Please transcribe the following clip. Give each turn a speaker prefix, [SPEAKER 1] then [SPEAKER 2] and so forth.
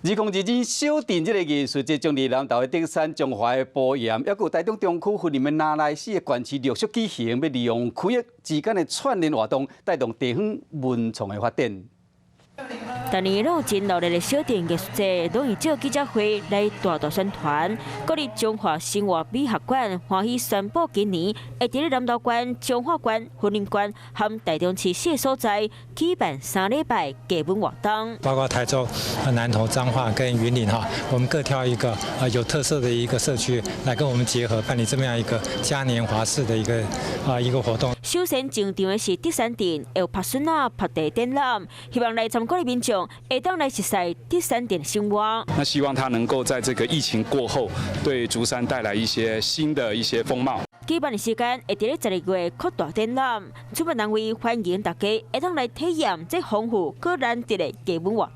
[SPEAKER 1] 2022小鎮這个藝術節將佇南投的竹山、彰化的埔鹽，抑閣有台中中區雲林的那爛四个縣市陸續舉行，欲利用區域之間的串聯活動，帶動地方文創的發展。
[SPEAKER 2] 逐年攏有真熱鬧的小鎮藝術節，攏會借記者會來大大宣傳。閣佇彰化生活美學館歡喜宣布，今年會佇咧南投縣、彰化縣、雲林縣和台中市四个所在舉辦3禮拜藝文活動。
[SPEAKER 3] 包括台中、南投、彰化跟雲林哈，我們各挑一個啊有特色的一個社區來跟我們結合，辦理這麼樣一個嘉年華式的一個活動。
[SPEAKER 2] 首先進場的是竹山鎮，會有拍筍仔、拍地展覽，希望來參觀的民眾會當來熟似竹山鎮生活。
[SPEAKER 4] 那希望他能夠在這個疫情過後，對竹山帶來一些新的一些風貌。
[SPEAKER 2] 舉辦的時間會佇咧12月擴大展覽，主辦單位歡迎大家會當來體驗這豐富閣難得的藝文活動。